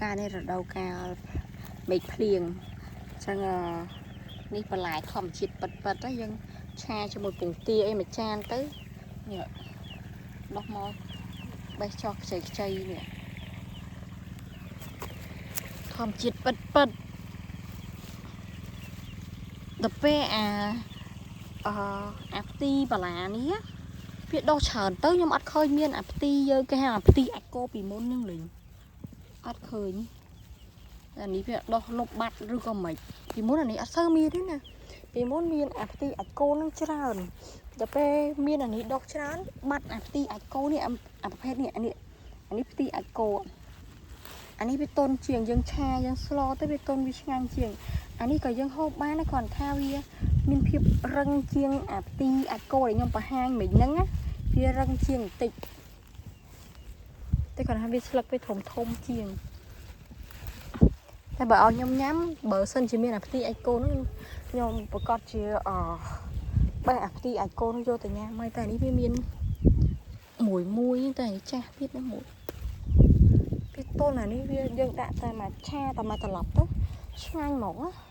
កាលនេះរដូវកាលមេឃភ្លៀងអញ្ចឹងអឺនេះបន្លែធម្មជាតិពិតពិតៗណាយើងឆាជាមួយពងទាអីមួយចានទៅនេះដោះមកបេះចោះខ្ចីខ្ចីនេះធម្មជាតិពិតពិតដល់ពេលអាអឺអាផ្ទីបន្លានេះវាដោះច្រើនទៅខ្ញុំអត់ឃើញមានអាផ្ទីយើងគេហៅអាផ្ទីអាចគោពីមុនហ្នឹងលេងអត់ឃើញ អានេះវាដោះលុបបាត់ឬក៏មិនពីមុនអានេះអត់សូវមានទេណាពីមុនមានអាផ្ទីអាចគោនឹងច្រើនដល់ពេលមានអានេះដោះច្រើនបាត់អាផ្ទីអាចគោនេះអាអាប្រភេទនេះអានេះអានេះផ្ទីអាចគោអានេះវាទន់ជាងយើងឆាយើងស្លទៅវាទន់វាឆ្ងាញ់ជាងអានេះក៏យើងហូបបានដែរគ្រាន់ថាវាមានភាពរឹងជាងអាផ្ទីអាចគោដែលខ្ញុំបង្ហាញមិញហ្នឹងណាវារឹងជាងបន្តិចតែគ្រាន់ថាវាស្លឹកវាធំធំជាង តែបើឲ្យខ្ញុំញ៉ាំបើសិនជាមានអាផ្ទីអាចគោហ្នឹងខ្ញុំប្រកាសជាអបេះអាផ្ទីអាចគោហ្នឹងយកទៅញ៉ាំហើយតែនេះវាមានមួយមួយតែនេះចាស់ទៀតណាមួយវាទន់អានេះវាយើងដាក់តែមួយឆាតែមួយត្រឡប់ទៅឆ្ងាញ់ហ្មងណា។